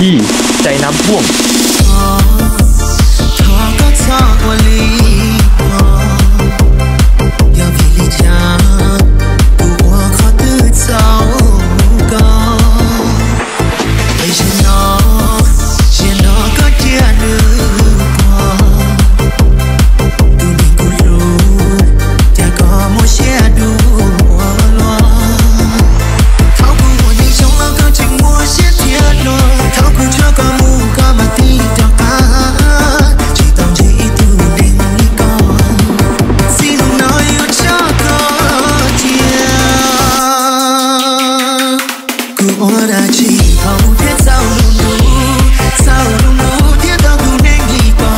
Phij, cai nab puaj. Thov koj txhob ua li ko, yog vim li cas kuv ua qhov twg txaus koj. Es zaum no, zaum no koj cia nws ua, tus neeg kuv hlub, cas koj muaj siab dua luaj. Thaum kuv ua neeg zoo los koj tseem muaj siab thiab luaj, thaum kuv tso koj mus koj mam tig rov qab, tsis tau ntsib ib tug neeg li koj. Txij hnub no yuav tso koj cia. Kuv ua dab tsi thaum thiaj txaus lub ntuj, txaus lub ntuj thiaj tau tus neeg li koj.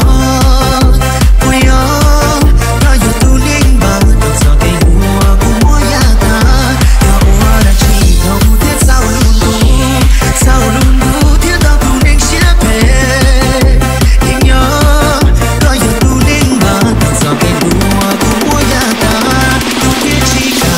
Puas yog koj yog tus neeg npawg tau txoj kev hlub kuv muab yaj tag? Koj ua dab tsi thaum thiaj txaus lub ntuj, txaus lub ntuj thiaj tau tus neeg siab phem? Yeej yog koj yog tus neeg npawg tau txoj kev hlub kuv muab yaj tag, kuv thiaj tsis kam.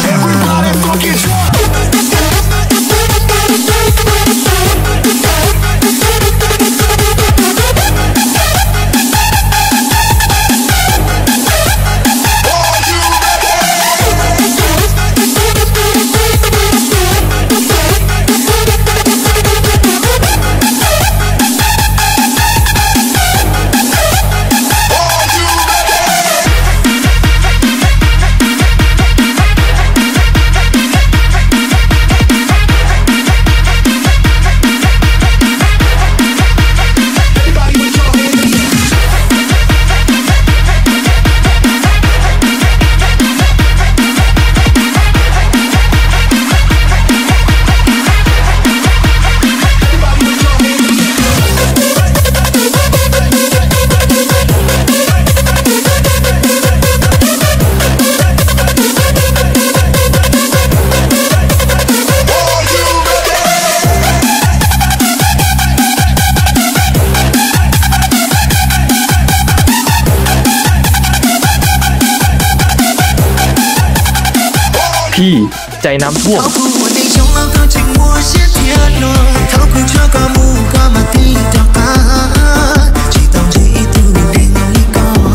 Phij, cai nab puaj. Thaum kuv ua neeg zoo los koj tseem muaj siab thiab luaj, thaum kuv tso koj mus koj mam tig rov qab, tsis tau ntsib ib tug neeg li koj.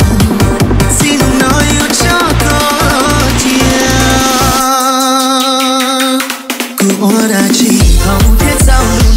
Txij hnub no yuav tso koj cia. Kuv ua dab tsi thaum thiaj txaus lub